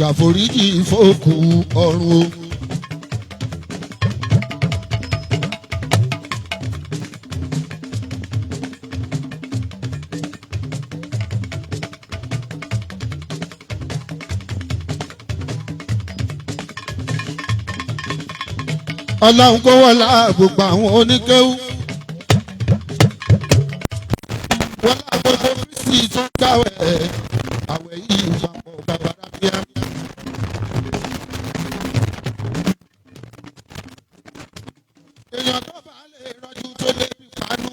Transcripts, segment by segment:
Ṣàforíjì fókù ọ̀run o. Ọlọ́run kó wọlá gbogbo àwọn oníkéwú. Wọlá gbogbo Kristi tó gbàwẹ̀ àwẹ̀ yìí papọ̀ bàbá rábíà. Èèyàn tó bá lè rọjú tó lè fi panú.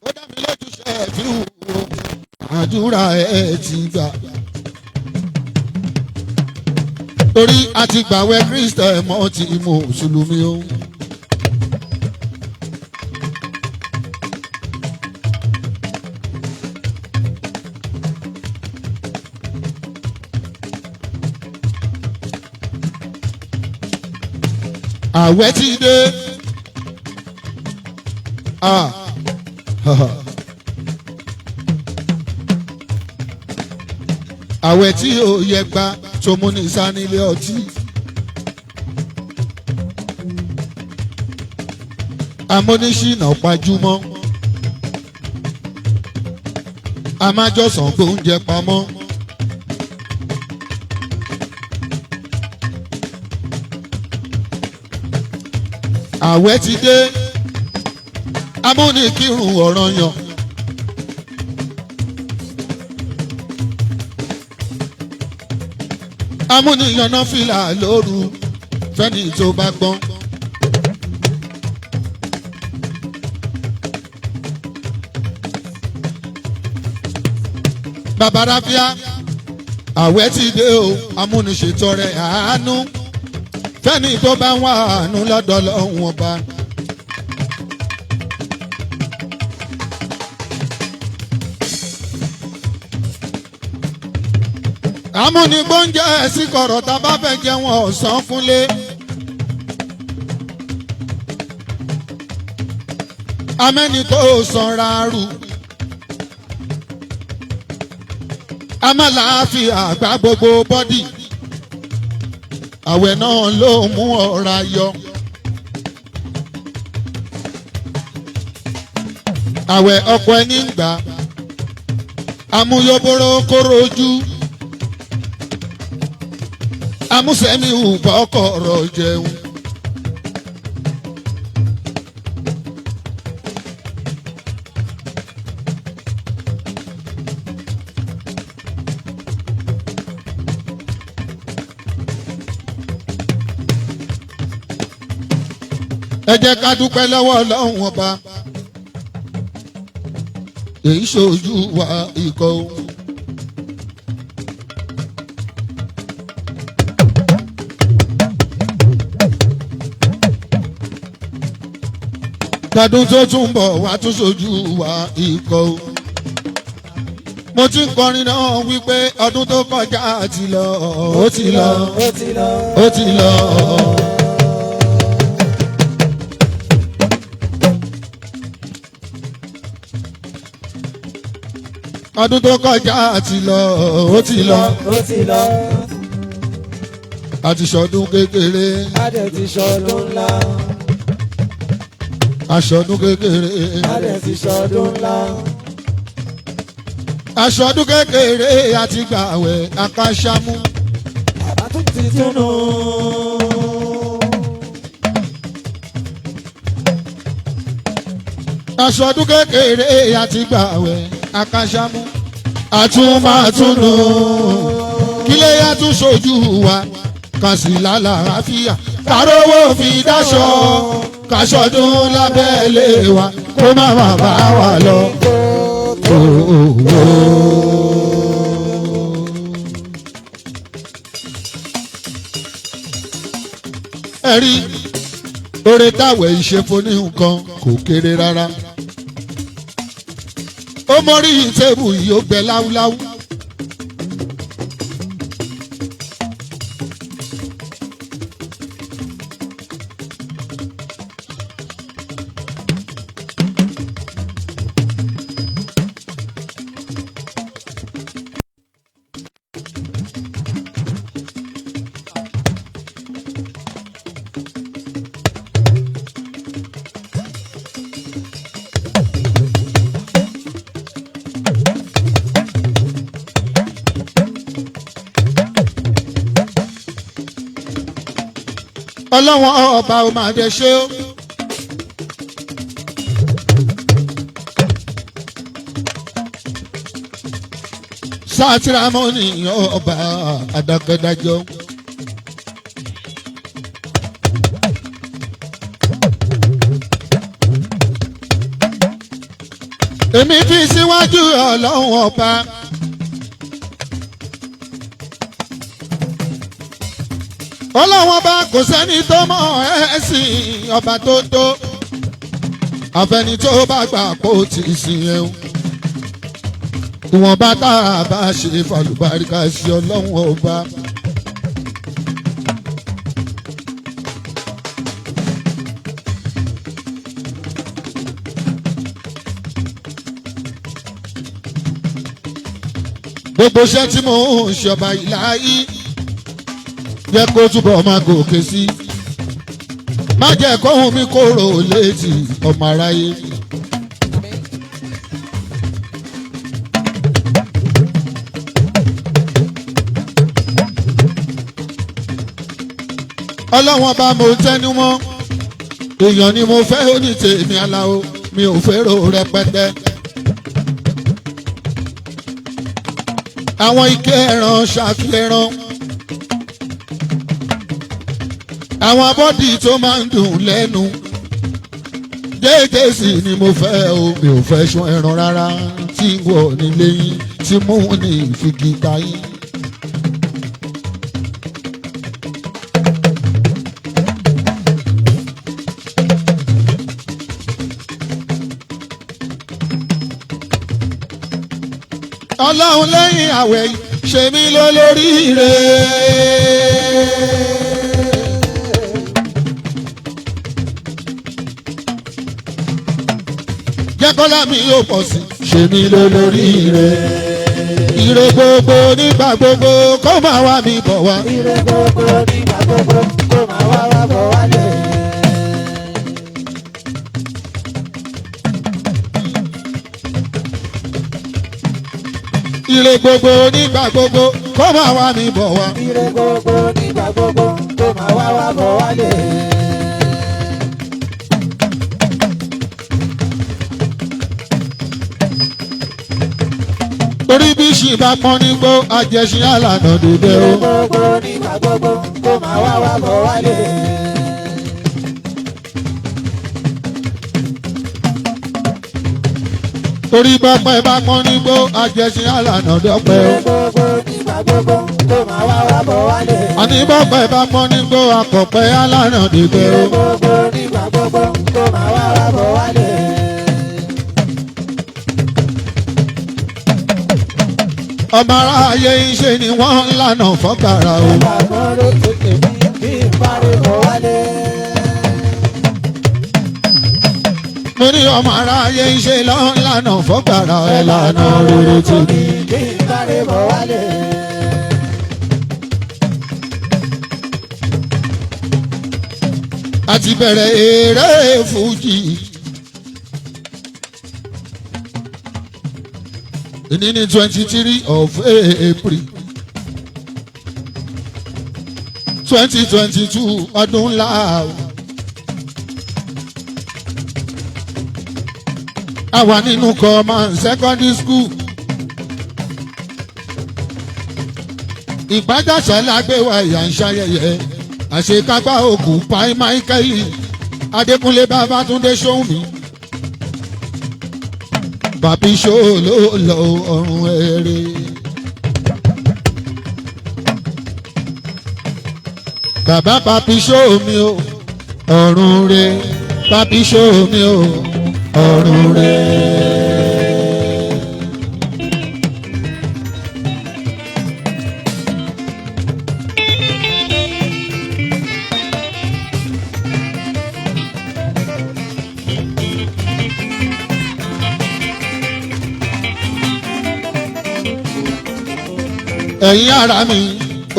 Ó dá mi lójú ṣe é fi wò ó. Àdúrà ẹ̀ ti gbà torí a ti gbàwẹ̀ Kristẹ̀ mọ́ ti mùsùlùmí o. Àwẹ̀ ti dé. Ah. Àwẹ̀ tí ò yẹ gba tó mú ní sanilé ọtí. Amóníṣínà pajúmọ́. Amájọsàn gbóúnjẹ pamọ́. Àwẹ̀ ti dé. Amúnikírun ọ̀ranyàn. Amúniyànná fìlà lóru fẹ́ni tó bá gbọ́n. Bàbá Ráfíà, àwẹ̀ ti dé o, amúniṣètọrẹ àánú fẹ́ni tó bá ń wá àánú lọ́dọ̀ Ọlọ́run ọba. Amúnigbóúnjẹ sí kọ̀rọ̀ tá a bá fẹ́ jẹun ọ̀sán fúnlé. Amẹ́ni tó sanra rù. Amálàáfíà àgbà gbogbo bọ́dì. Àwẹ̀ náà ló mú ọ̀ra yọ. Àwẹ̀ ọkọ ẹni ń gbà. Amúyọ́bọ́rọ́ kóró ojú. Amúsẹ́mi ùbọ̀ ọkọ̀ ọ̀rọ̀ jẹun. Ẹ jẹ́ ká dúpẹ́ lọ́wọ́ Ọlọ́run ọba. Èyí ṣojú wa ikọ̀ o. Tọdún tó tún bọ̀ wá tún ṣojú wa ikọ̀ o. Mo ti ń kọrin náà wípé ọdún tó kọjá ti lọ, ó ti lọ, Ó ti lọ. Ó ti lọ. Ọdún tó kọjá ti lọ, ó ti lọ. Ó ti lọ. A ti ṣọdún kékeré, Adẹ̀ ti ṣọdún ńlá. aṣọdún kékeré, Adẹ̀ ti ṣọdún ńlá. aṣọdún kékeré àti gbàwẹ̀ akáṣámú. Bàbá tún ti túnú. Aṣọdún kékeré àti gbàwẹ̀ akáṣámú. Àtúmọ̀túnú kílé yá tún ṣojú wa kà sí lálàáfíà. Kàrówó fi dáṣọ kàṣọdún lábẹ́lé wa kó má má bá wa lọ. Ẹ rí oore táwẹ̀ ìṣe fún ní nǹkan kò kéré rárá. Ó mọ́rí tébù yìí ó gbẹ láúláú. Ọlọ́wọ́n ọba ò máa dé ṣe ó. Sátìrámọ́nì ọba àdàkẹ́dájọ́. Èmi fi síwájú ọlọ́run ọba. Ọlọ́run ọba kò sẹ́ni tó mọ̀ ẹ́ sìn ọba tó tó. Àfẹni tó bá gbà kó ti sìn ẹ̀ o. Ìwọ̀nba tá a bá ṣe fàlùbáríkà sí ọlọ́run ọba. Gbogbo iṣẹ́ tí mò ń ṣọba ìláyé jẹ́ kó túbọ̀ máa gòkè sí. Má jẹ́ kóhun mi kóró létí ọmọ aráyé. Ọlọ́wọ́n bá mo tẹnu mọ́, èèyàn ni mo fẹ́ ó ní tèmi aláwo, mi ò fẹ́ rò rẹpẹtẹ. Àwọn ike ẹran ṣàfi ẹran, àwọn bọ́dì tó máa ń dùn lẹ́nu déédéé sì ni mo fẹ́ o, mi ò fẹ́ sun ẹran rárá tí ń wọ̀ nílé yín tí mú ní ìfigita yín. Ọlọ́run lẹ́yìn àwẹ̀ yìí ṣe mí lólórí rẹ̀. Jẹ́kọ́lá mi yóò pọ̀ sí. Ṣe mí lólórí rẹ̀. Ire gbogbo nígbà gbogbo kó máa wá mi bọ̀ wá. Ire gbogbo nígbà gbogbo kó máa wá wá bọ̀ wálé. Ire gbogbo nígbà gbogbo kó máa wá mi bọ̀ wá. Ire gbogbo nígbà gbogbo kó máa wá wá bọ̀ wálé. Torí bí ṣì bá pọ́n nígbó àjẹsìn àlànà dìde Ire o. gbogbo nígbà gbogbo kó máa wá wá bọ̀ wálé. Torí bọ́pẹ́ bá pọ́n nígbó àjẹsìn àlànà dọ́pẹ́ Ire o. gbogbo nígbà gbogbo kó máa wá wá bọ̀ wálé. Àní bọ́pẹ́ bá pọ́n nígbó akọ̀pẹ́ àlànà dìde Ire o. gbogbo nígbà gbogbo kó máa wá wá bọ̀ wálé. Ọmọ aráyé iṣẹ́ ni wọ́n ń lànà fọ́kàrà o. Bàbá ló tètè mí kí n parí bọ̀ wálé. Mo ní ọmọ aráyé iṣẹ́ ló ń lànà fọ́kàrà ẹ̀ lànà rere tèmi. Kí n parí bọ̀ wálé. A ti bẹ̀rẹ̀ eré fújì. Ìní ní 23 of April 2022 ọdún ńlá o. A wà nínú command secondary school. Ìpájàsá lágbéwá ìyá ń ṣayẹyẹ àṣekágbá òkú pai Michael Adékúnlé Babátúndé Ṣóhùnmí. Bàbí ṣó ló lọ ọ̀run eré. Bàbá papi ṣó mi o ọ̀run re papi ṣó mi o ọ̀run re. Ẹ̀yin ara mi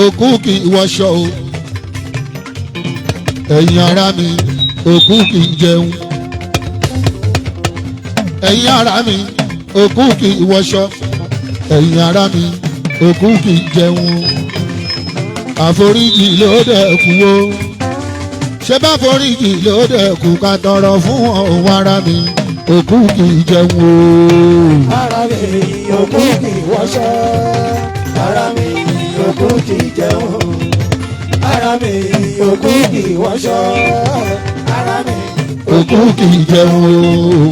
òkú kì í wọṣọ o, ẹ̀yin ara mi òkú kì í jẹun, ẹ̀yin ara mi òkú kì í wọṣọ, ẹ̀yin ara mi òkú kì í jẹun o, àforíjì ló dẹ̀ kú o. Ṣé bá foríjì ló dẹ̀kú ká tọrọ fún òun ara mi, òkú kì í jẹun o. Ara mi òkú kì í wọṣọ. Ara mi òkú kì í jẹun. Ara mi òkú kì í wọṣọ. Ara mi Òkú kì í jẹun o.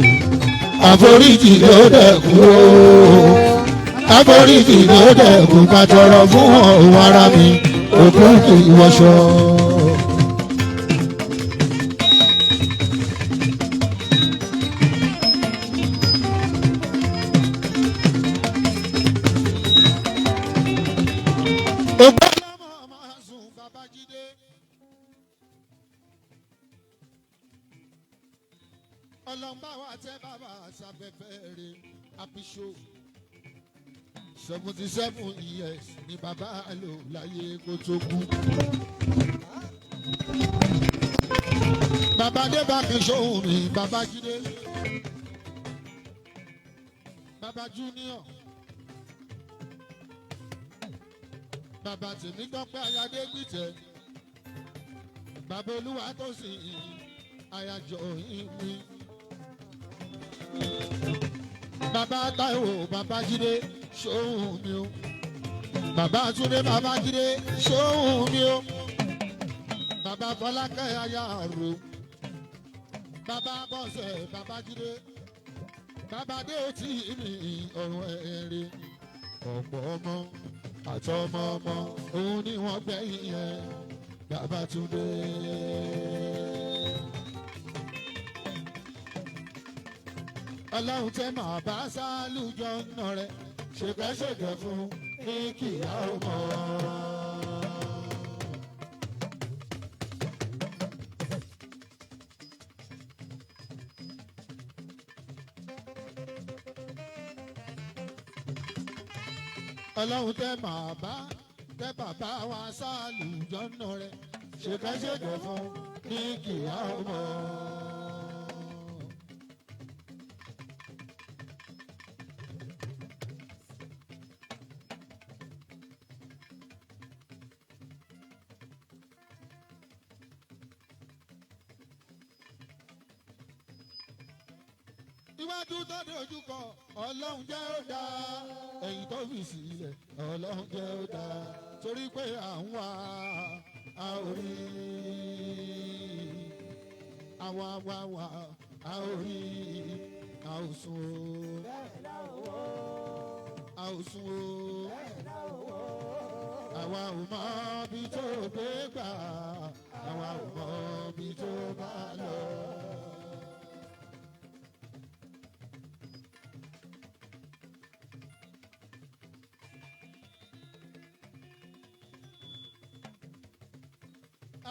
Àforíjì ló dẹ̀kú o. Àforíjì ló dẹ̀kú ká tọrọ fún òun ara mi, òkú kì í wọṣọ. Ògbó ọlọ́mọ máa sùn Babájídé. Ọlọ́mbà wa tẹ́ bàbá sáfẹ́fẹ́ rẹ̀ àbíṣó. 77 years ni bàbá lò láyé kó tó kú. Bàbá Débàkì ṣóhun mi Babájídé. Bàbá Junior. Bàbá tèmi gbọ́ pé ayáde gbìtẹ́. Bàbá olúwa tó sì ayájọ ìwé. Bàbá Táíwò Babájídé ṣóhun mi o. Bàbá Túndé Babájídé ṣóhun mi o. Bàbá Fọlákẹ́ aya àrò. Bàbá Bọ́sẹ̀ Babájídé. Bàbá dé òtí mi ọ̀run ẹ̀rẹ̀. Ọ̀pọ̀ ọmọ àtọmọ ọmọ òun ni wọ́n gbẹ̀yìn yẹn. Bàbá Túndé. Ọlọ́run tẹ́ màá bá sálùjọ nà rẹ̀ ṣèkẹ́ṣèkẹ́ fún ní kíá ó mọ̀. Ọlọ́run tẹ́ màá bá tẹ́ bàbá wa sálùjọ nà rẹ̀ ṣèkẹ́ṣèkẹ́ fún ní kíá ó mọ̀. Iwájú tó dojú kọ Ọlọ́run jẹ́ ó dáa, ẹ̀yìn tó fi sílẹ̀ Ọlọ́run jẹ́ ó dáa, torí pé à ń wá a ò rí, àwa wá wá a ò rí, a ò sùn o, a ò sùn o, àwa ò mọ bí tó gbé gbà, àwa ò mọ bí tó bá lọ.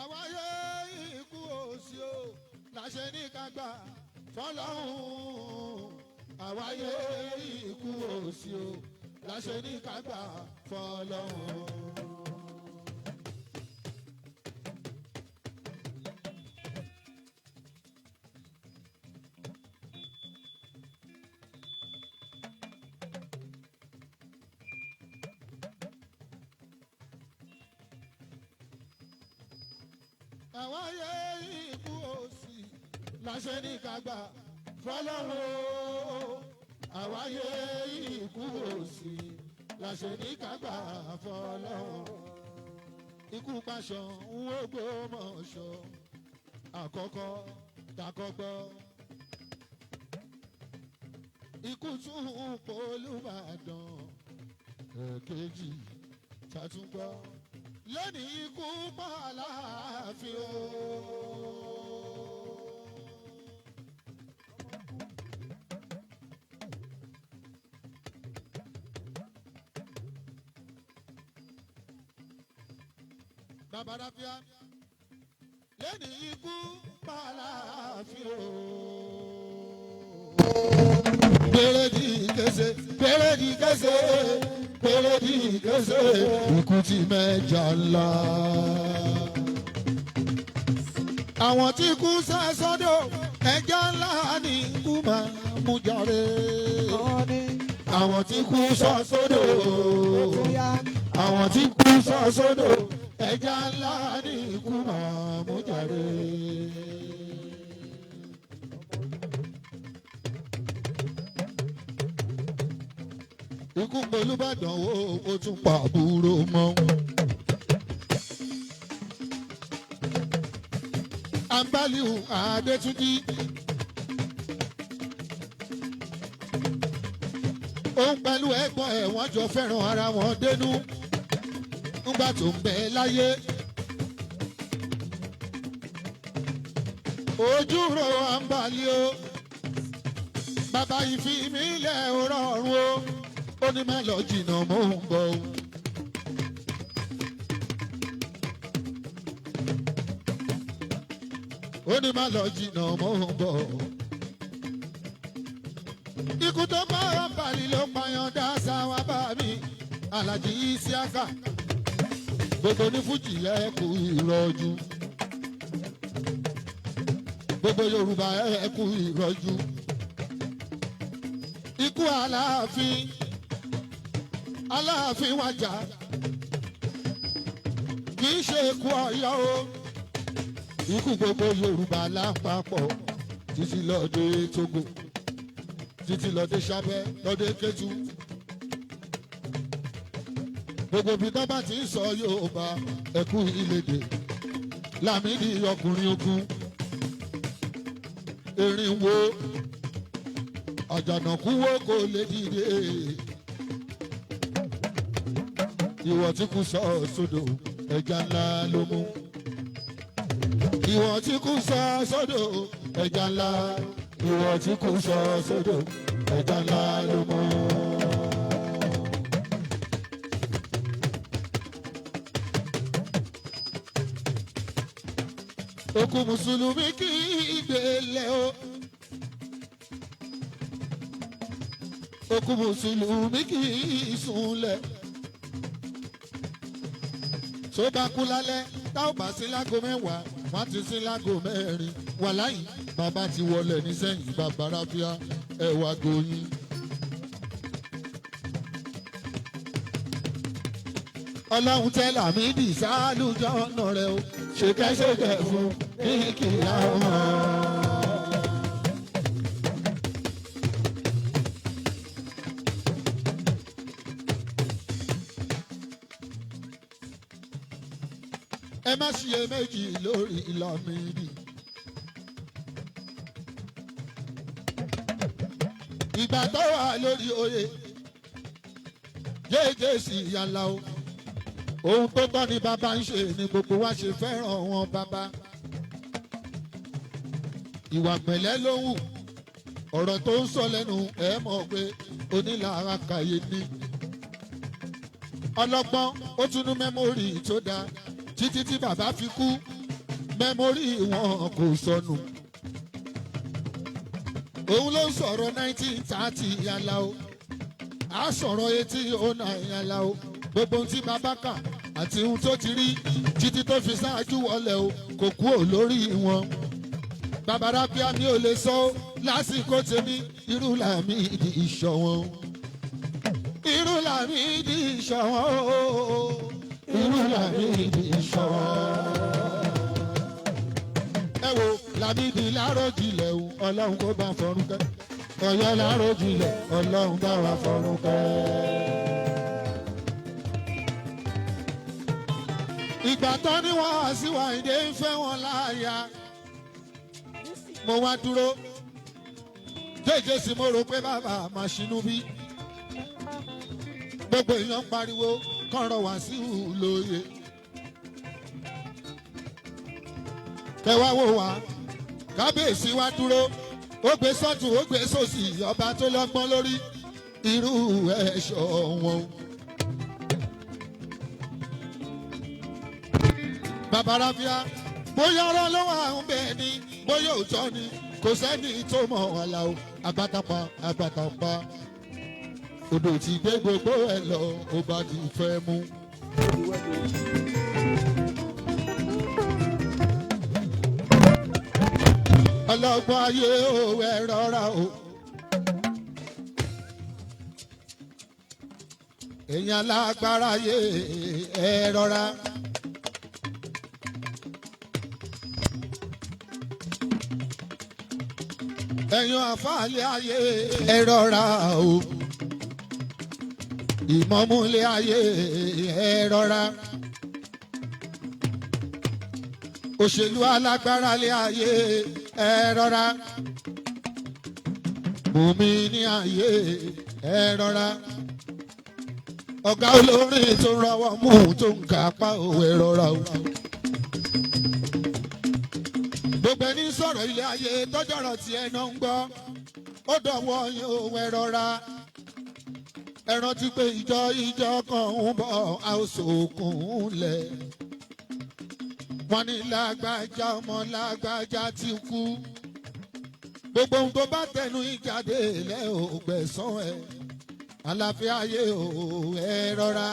Àwáyé ikú òsì o láṣẹ ní ká gbà fọlọ́hún. Àwáyé ikú òsì o láṣẹ ní ká gbà fọlọ́hún. Àwáyé ikú òsì láṣẹ ní ká gbà fọlọ́hún o. Àwáyé ikú òsì láṣẹ ní ká gbà fọlọ́hún. Ikú paṣọ ń wógbó mọ̀ṣọ́ àkọ́kọ́ takọ́gbọ́. Ikú tún ń polúbàdàn èkejì tàtúgbọ́. Lónìí ikú pa Aláàfin o. Bàbá Ráfíà lónìí ikú pa Aláàfin o. Pèrèdì kése, pèrèdì kése, pèrèdì kése, ikú ti mẹ́ja ńlá. Àwọn tí kú sá sọ́dọ̀ ẹja ńlá ní ikú máa mú jàre. Àwọn tí kú sá sọ́dọ̀, àwọn tí kú sá sọ́dọ̀ Ẹja ńlá ní ikú máa mú jáde. Ikú pẹ̀lú Ìbàdàn wo ó tún pa àbúrò mọ́. Ambaliu Adétúnjì. Òun pẹ̀lú ẹ̀gbọ́n ẹ̀ wọ́n jọ fẹ́ràn ara wọn dénú ńgbà tó ń bẹ láyé. Ojúro Ambali o, bàbá ìfi mi lẹ̀ rọrùn o, ó ní má lọ jìnnà mò ń bọ̀ o. Ó ní má lọ jìnnà mò ń bọ̀ o. Ikú tó bá Ambali ló pààyàn dá sáwá bá mi, Alhaji Isiaka. Gbogbo ní Fújì ẹ kú ìrọ̀jú. Gbogbo Yorùbá ẹ kú ìrọ̀jú. Ikú Aláàfin, Aláàfin wájà, kì í ṣe ikú Ọ̀yọ́ o. Ikú gbogbo Yorùbá lápapọ̀ títí lọ́dẹ Tógò, títí lọ́dẹ Sábẹ́, lọ́dẹ Kétu. Gbogbo ibi tó bá ti ń sọ Yorùbá ẹkú ìlédè. Lámìdí ọkùnrin ogun, erin wo àjànàkú wo kò lè dìde. Ìwọ tí kò sọ sódò ẹja ńlá ló mú. Ìwọ tí kò sọ sódò ẹja ńlá. Ìwọ tí kò sọ sódò ẹja ńlá ló mú. Òkú mùsùlùmí kì í gbélé o. Òkú mùsùlùmí kì í súnlẹ̀. Tó bá kú lálẹ́, tá ò bá sí lágo 10, wọ́n ti sí lágo 4. Wàláyé bàbá ti wọlé nísẹ̀yìn bàbá ráfíà ẹ̀wà gòyìn. Ọlọ́run tẹ́ Lámìdí sálùjọ́ ọ̀nà rẹ̀ o, ṣèkẹ́ṣèkẹ́ fún ní kìlá wọn. Ẹ má ṣiyèméjì lórí Lámìdí. Ìgbà tó wà lórí oyè jẹ́jẹ́ sí ìyàlá o. Ohun tó tọ́ ni bàbá ń ṣe ni gbogbo wa ṣe fẹ́ràn wọn bàbá. Ìwà pẹ̀lẹ́ ló wù, ọ̀rọ̀ tó ń sọ lẹ́nu ẹ̀ mọ̀ pé onílàára kàyé ni. Ọlọ́gbọ́n ó tún ní mẹ́mórì tó dáa títí tí bàbá fi kú, mẹ́mórì wọn kò sọnù. Òun ló ń sọ̀rọ̀ 1930 yàrá o, a sọ̀rọ̀ 1809 yàrá o. Gbogbo ohun tí bàbá kà àti ohun tó ti rí títí tó fi ṣáájú wọlé o kò kúrò lórí wọn. Bàbá Rábíà mi ò lè sọ ó lásìkò tèmi, irú Lámìdí ìṣọ̀wọ́n. Irú Lámìdí ìṣọ̀wọ́n o. Irú Lámìdí ìṣọ̀wọ́n. Ẹ wo Lámìdí láròjinlẹ̀ o, Ọlọ́run kó bá fọ̀run kẹ́. Ọ̀yọ́ láròjinlẹ̀, Ọlọ́run bá wa fọ̀run kẹ́. Ìgbà tán ni wọ́n sí Wáyíndé ń fẹ́ wọn láàyà. Mo wá dúró jẹ́jẹ́ sí mo rò pé bàbá máa ṣinú bí. Gbogbo èèyàn ń pariwo kọ́rọ̀ Wàsíù lóye. Kẹwàá wò wá, kábíyèsí wá dúró, ó gbé sọ́tún ó gbé sósì, ọba tó lọ́gbọ́n lórí irú ẹ̀ṣọ́ wọn. Bàbá Rábíà bóyá ọ̀rọ̀ ló wà ń bẹ̀ ni, bóyá òótọ́ ni, kò sẹ́ni tó mọ̀ ọ̀la o. Agbátapa agbátapa, odò tí gbé gbogbo ẹ̀ lọ, ó bá ti fẹ́ mú. Ọlọ́gbọ́n ayé o, ẹ rọra o. Èèyàn alágbára ayé ẹ rọra. Ẹ̀yin àfáàlẹ́ ayé ẹ rọra o. Ìmọ̀múlẹ̀ ayé ẹ rọra. Òṣèlú alágbára lé ayé ẹ rọra. Mùmí ní ayé ẹ rọra. Ọ̀gá olórin tó rọwọ́ mú tó ń kápá òwe rọra o. Gbogbo ẹni sọ̀rọ̀ ilé ayé tọ́jọ́rọ̀ tí ẹ náà ń gbọ́ ó dọ̀wọ́ yín òun ẹ rọra. Ẹ rántí pé ìjọ ìjọ kan ń bọ̀ a ó sòkun lẹ̀. Wọ́n ní lágbájá ọmọ lágbájá ti kú. Gbogbo ohun tó bá tẹnu ìjáde lẹ́ ò gbẹ̀san ẹ̀. Àlàáfíà ayé ò ẹ rọra.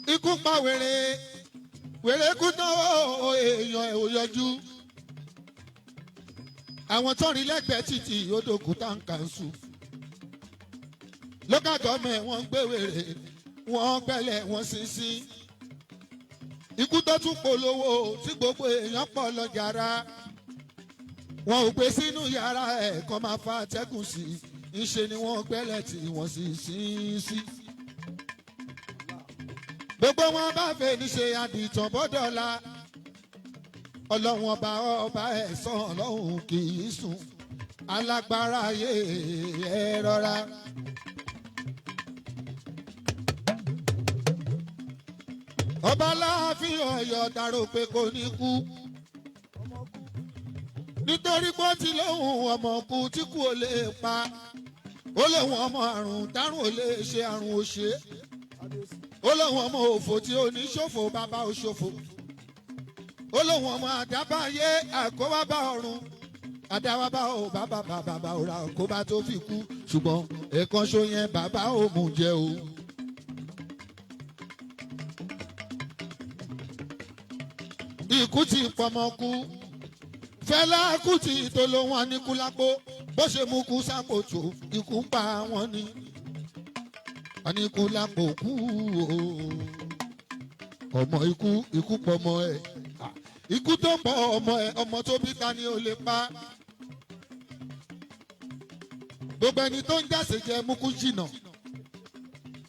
Ikú pa wèrè wèrè kú tán ó èèyàn ẹ̀ ò yọjú. Àwọn tó rìn lẹ́gbẹ̀ẹ́ títì odòkúta ń kàǹsù. Local government wọ́n gbé wèrè wọ́n gbẹ́lẹ̀ wọ́n sínsín. Ikú tó tún polówó tí gbogbo èèyàn pọ̀ lọ jàrá. Wọn ò gbé sínú yàrá ẹ̀ kọ́ máa fa atẹ́gùn sí i. Ńṣe ni wọ́n gbẹ́lẹ̀ tí wọ́n sì sín sí. Gbogbo wọn bá fẹ́ níṣe àdìtàn bọ́dọ̀la. Ọlọ́run ọba ọba ẹ̀san ọlọ́run kì í sùn. Alágbára ayé ẹ rọra. Ọba Láàfin Ọ̀yọ́ dárò pé kò ní kú. Nítorí pé ó ti lóhùn ọmọ kú tí kú ò lè pa. Ó lóhùn ọmọ àrùn tárùn ò lè ṣe àrùn ò ṣe. Ó lóhùn ọmọ òfò tí oníṣòfò bàbá òṣòfò. Ó lóhùn ọmọ àdábáyé àkówábá ọ̀run. Àdáwábá ò bàbá bàbá ò ra àkóbá tó fi kú. Ṣùgbọ́n ẹ̀kan ṣo yẹn bàbá ò mú jẹ o. Ikú ti pọmọ kú. Fẹlá Kútì tó lóhùn Aníkúlápó bó ṣe mú kú sákòtò ikú ń pa wọn ni. Aníkúlápó kú o. Ọmọ ikú ikú pọmọ ẹ. Ikú tó pọ̀ ọmọ ẹ ọmọ tó bí ta ni ó lè pa. Gbogbo ẹni tó ń jáse jẹ mú kú jìnà.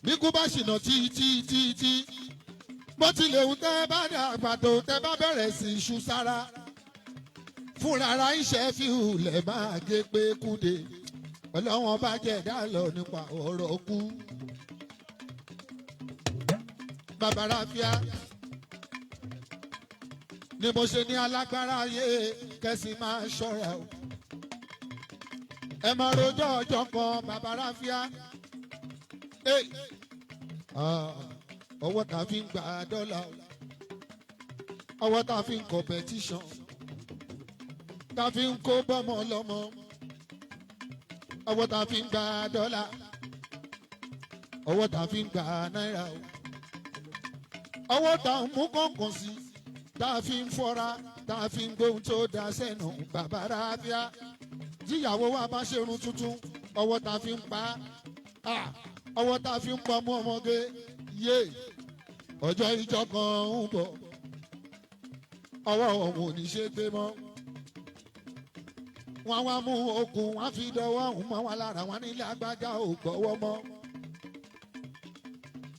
Bí kú bá ṣìnà tí tí tí tí. Bó tilẹ̀ ń tẹ́ bá dàgbà tó tẹ́ bá bẹ̀rẹ̀ sí iṣu sára. Fúnra ara iṣẹ́ fi hùlẹ̀ máa gé pé kúde. Ọlọ́wọ́n bá jẹ̀dá lọ nípa ọ̀rọ̀ kú. Bàbá Ráfíà ni mo ṣe ní alágbára ayé kẹ́sì máa ṣọ́ra o. Ẹ máa rojọ́ ọjọ́ kan Bàbá Ráfíà. Ọwọ́ tá a fi ń gba dọ́là o. Ọwọ́ tá a fi ń competition. Tá a fi ń kó bọ́mọ lọ́mọ. Ọwọ́ tá a fi ń gba dọ́là. Ọwọ́ tá a fi ń gba náírà o. Ọwọ́ tá a mú kọ̀ọ̀kan sí. Tá a fi ń fọ́ra. Tá a fi ń gbóhun tó da sẹ́nu Bàbá Ráfíà. Tíyàwó wa bá ṣerun tuntun. Ọwọ́ tá a fi ń pa á. Ọwọ́ tá a fi ń pọmú ọmọge. Yé ọjọ́ ìjọ kan ń bọ̀. Ọwọ́ òun ò ní ṣe gbé mọ́. Wọ́n wá mú okùn wọ́n fi dọwọ́ òun mọ́ wọn lára wọn nílé agbájá ò gbọ́wọ́ mọ́.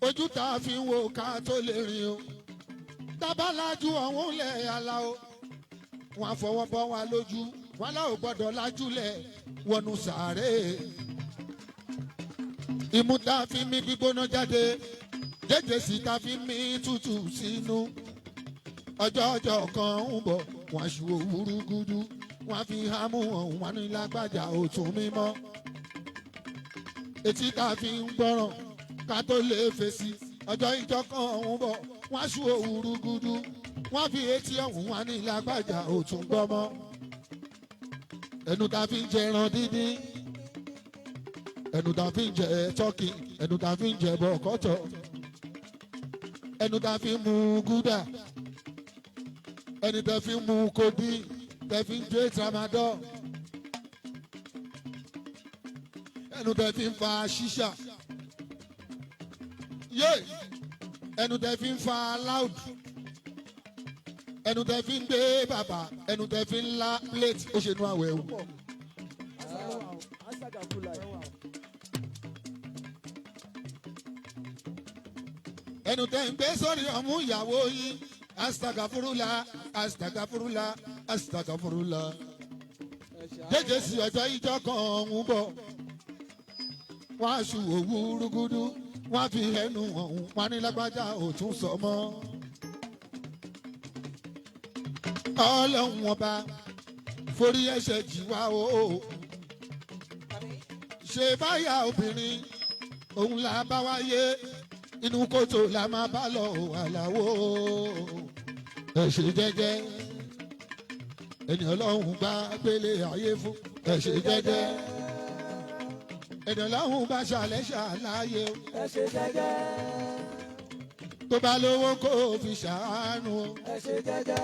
Ojú tá a fi ń wo ká tó lè rìn o. Tábàlájú ọ̀hún lẹ̀ yàrá o. Wọ́n fọwọ́ bọ́ wa lójú. Wọ́n lá ò gbọ́dọ̀ lájúlẹ̀ wọnú sàárè. Imú tá a fi mí gbígbóná jáde. Jẹ́jẹ́ sí tá a fi mí tútù sínú. Ọjọ́ ọjọ́ kan ń bọ̀ wọ́n aṣù òwúrú gúdú. Wọ́n fi hámú ọ̀hún wọn ní lágbájá òtún mímọ́. Etí tá a fi ń gbọ́ràn ká tó lè fèsì. Ọjọ́ ìjọ kan ń bọ̀ wọ́n aṣù òwúrú gúdú. Wọ́n fi etí ọ̀hún wọn ní lágbájá òtún gbọ́mọ́. Ẹnu tá a fi ń jẹran dídín. Ẹnu tá a fi ń jẹ tọ́kì. Ẹnu tá a fi ń jẹ bọ̀kọ́tọ̀. Ẹnu tá a fi ń mu gúdà. Ẹni tẹ́ fi ń mu kòdí. Tẹ́ fi ń jẹ tramadol. Ẹnu tẹ́ fi ń fa ṣíṣà. Yé! Ẹnu tẹ fi ń fa loud, ẹnu tẹ fi ń gbé bàbà, ẹnu tẹ fi ń la plate, ó ṣe inú àwẹ̀ o. Ẹnu tẹ ń gbé sórí ọmú ìyàwó yín, astagafurula, astagafurula, astagafurula. Jẹ́jẹ́ sí ọjọ́ ìjọ kan ọ̀hún bọ̀, wọ́n á ṣu òwú rúgúdú, wọ́n á fi ẹnu ọ̀hún wọn ní lágbájá ò tún sọ mọ́. Ọlọ́run ọba forí ẹ̀ṣẹ̀ jì wá o. Ṣe báyà obìnrin òun là bá wáyé, inú kòtò la máa bá lọ àlàó. Ẹ ṣe jẹ́jẹ́, ẹni ọlọ́run bá gbélé ayé fún, ẹ ṣe jẹ́jẹ́, ẹni ọlọ́run bá ṣàlẹ̀ ṣàlàyé o. Ẹ ṣe jẹ́jẹ́. Tó bá lówó kó o fi ṣàánú o. Ẹ ṣe jẹ́jẹ́.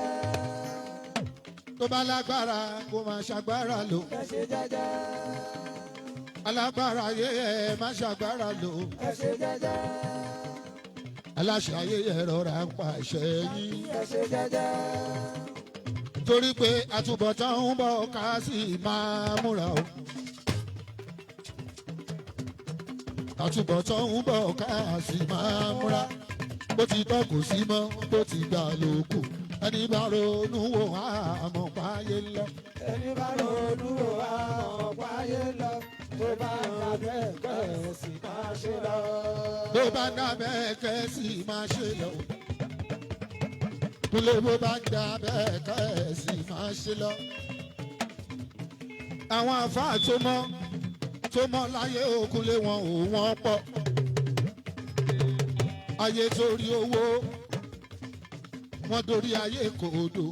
Tó bá lágbára kó máa ṣàgbára lò. Ẹ ṣe jẹ́jẹ́. Alágbára ayé ẹ má ṣàgbára lò. Ẹ ṣe jẹ́jẹ́. Aláṣẹ ayé ẹ rọra ń pàṣẹ yín. Ẹ ṣe jẹ́jẹ́. Torí pé àtúbọ̀tán ń bọ̀, ká sì máa múra o. Àtúbọ̀tán ń bọ̀, ká sì máa múra. Bó ti tọ́ kò sí mọ́, bó ti gbà ló kù. Ẹni bá ronú wò á mọ̀ páyé lọ. Ẹni bá ronú wò á mọ̀ páyé lọ. Tó bá ń dábẹ́ kẹ́ sì máa ṣe lọ. Bó bá dábẹ́ kẹ́ sì máa ṣe lọ. Kúlé, bó bá dábẹ́ kẹ́ sì máa ṣe lọ. Àwọn àfáà tó mọ́ tó mọ́ láyé òkúlé wọn ò wọ́n pọ̀. Ayé torí owó wọ́n dorí ayé kòdò.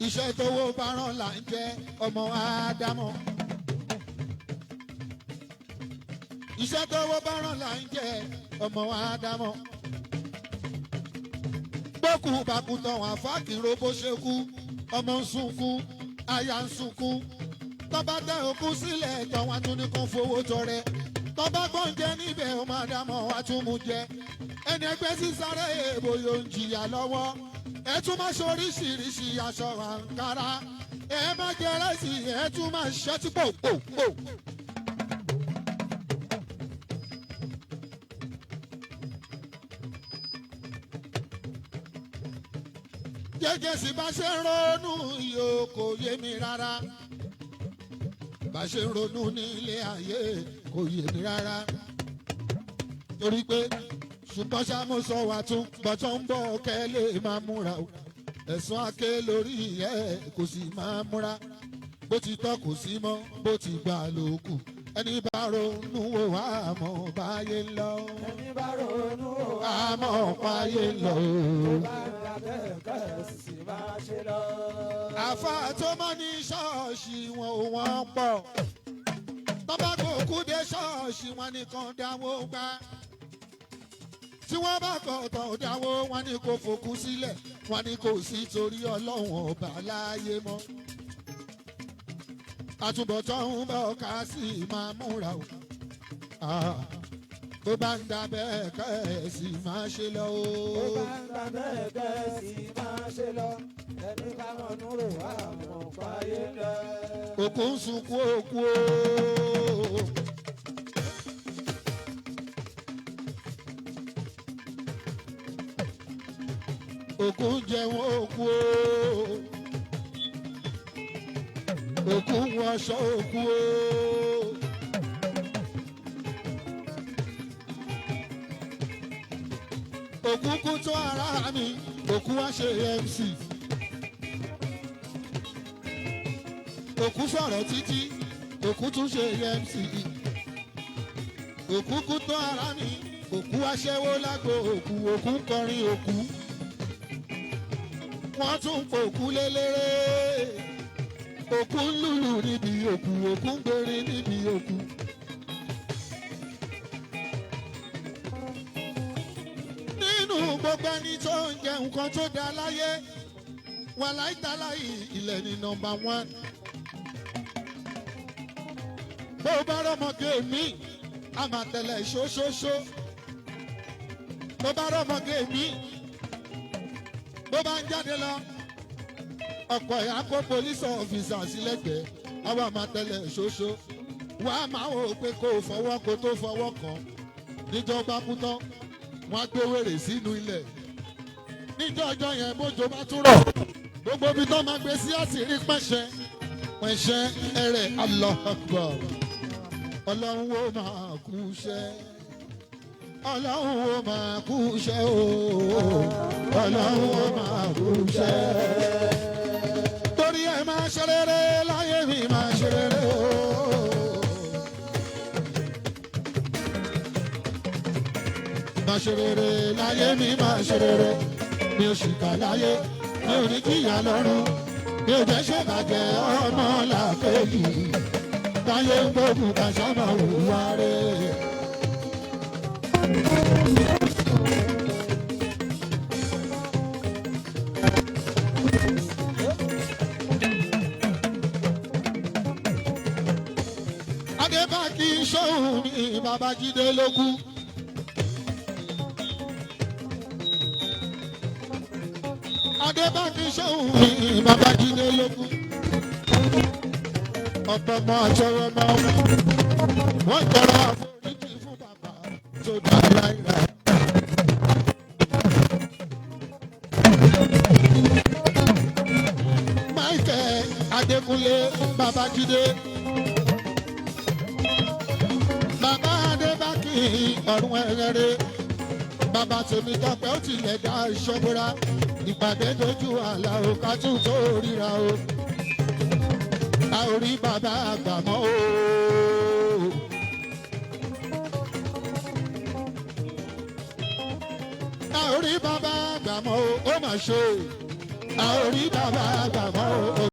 Iṣẹ́ tówó bá rán là ń jẹ́ ọmọ Ádámọ̀. Iṣẹ́ tówó bá rán là ń jẹ́ ọmọ Ádámọ̀. Gbókù bàkútọ̀ wọn àfáàkìrò bó ṣe kú, ọmọ ń sunkún, aya ń sunkún. Tọ́ba tẹ òkú sílẹ̀ tọ́wọ́n tún ní kó fowó tọrẹ. Tọ́ba gbọ́njẹ níbẹ̀, ọmọ Ádámọ̀ wa tún mú jẹ. Ẹni ẹgbẹ́ sísáré èèbò yóò ń jìyà lọ́wọ́. Ẹ tún máa ṣe oríṣiríṣi aṣọ àǹkárá. Ẹ má jẹ rẹ́sì, ẹ tún máa ṣẹ́tí pò pò pò. Jẹ́jẹ́ sì bá ṣe ń ronú yóò kò yé mi rárá. Bá ṣe ń ronú nílé ayé kò yé mi rárá. Torí pé ṣùgbọ́n ṣá mo sọ wà tún bọ́tọ̀ ń bọ̀ kẹ́ lè máa múra o. Ẹ̀sùn ake lórí ẹ̀ kò sì máa múra. Bó ti tọ́ kò sí mọ́, bó ti gbà ló kù. Ẹni bá ronú wò á mọ̀ báyé ń lọ. Ẹni bá ronú wò Á mọ̀ báyé ń lọ. Tó bá ń dábẹ́ kẹ́ sì máa ṣe lọ. Àfa tó mọ́ ní ṣọ́ọ̀ṣì wọn ò wọ́n pọ̀. Tọ́ba kò kú dé ṣọ́ọ̀ṣì wọn nìkan dáwó gbá. Tí wọ́n bá kọ̀ tọ̀ dáwó wọn ní kò fòkú sílẹ̀, wọn ní kò sí torí ọlọ́run ọba láàyè mọ́. Àtúbọ̀tán ń bọ̀, ká sì máa múra o. Ah, tó bá ń dábẹ́ kẹ́ sì máa ṣe lọ o. Tó bá ń dábẹ́ kẹ́ sì máa ṣe lọ. Ẹni bá ronú rò á mọ̀ páyé lọ. Òkú ń sunkún òkú o. Òkú ń jẹun òkú o. Òkú ń wọṣọ òkú o. Òkú kú tó ara mi, òkú wá ṣe MC. Òkú sọ̀rọ̀ títí, òkú tún ṣe MC. Òkú kú tó ara mi, òkú aṣẹ́wó lágbo òkú, òkú ń kọrin òkú. Wọ́n tún fòkú lélẹ́rẹ́. Òkú ń lùlù níbi òkú, òkú ń gbèrè níbi òkú. Nínú gbogbo ẹni tó ń jẹ nǹkan tó dá láyé, wà láìtaláì ilẹ̀ ní number one. Bó bá rọmọge mi, a máa tẹ̀lé ṣóṣóṣó. Tó bá rọ́mọge mi, bó bá ń jáde lọ, ọkọ̀ ẹ̀ á kó police officer sílẹ̀gbẹ̀ẹ́, àwa máa tẹ̀lé ṣoṣo. Wàá máa wò ó pé kó o fọwọ́ kó tó fọwọ́ kàn. Níjọba kú tán, wọ́n á gbé wèrè sínú ilẹ̀. Níjọ́ ọjọ́ yẹn bójò bá tún rọ̀, gbogbo ibi tó máa gbé sí àṣírí pẹ̀ṣẹ̀ pẹ̀ṣẹ̀ ẹ̀rẹ̀. Allahu Akbar. Ọlọ́run ó máa kú iṣẹ́, Ọlọ́run ó máa kú iṣẹ́ o, Ọlọ́run ó máa kú iṣẹ́. Torí ẹ máa ṣe rere láyé mi, máa ṣe rere o. Máa ṣe rere láyé mi, máa ṣe rere. Mi ò ṣìkà láyé, mi ò ní jìyà lọ́run, mi ò jẹ́ ṣèbàjẹ́ ọmọ làkejì. Táyé ń gbógun kàṣà máa hùwà rẹ̀. Adébákí sóhun mi, Babájídé ló kú. Adébákí sóhun mi, Babájídé ló kú. Ọ̀pọ̀ ọmọ àtọwọ́ ọmọ ọmọ. Wọ́n tọrọ àforíjì fún bàbá tó dá láìra. Michael Adékúnlé Babájídé. Bàbá Adébákí ọ̀run ẹ̀rẹ́rẹ́. Bàbá tèmi tọpẹ́ ó tilẹ̀ dá ìṣọ́búra. Ìpàdé dojú àlà ò ká tún tó ríra o. A ò rí bàbá àgbà mọ́ o. A ò rí bàbá àgbà mọ́ o, ó mà ṣe o. A ò rí bàbá àgbà mọ́ o.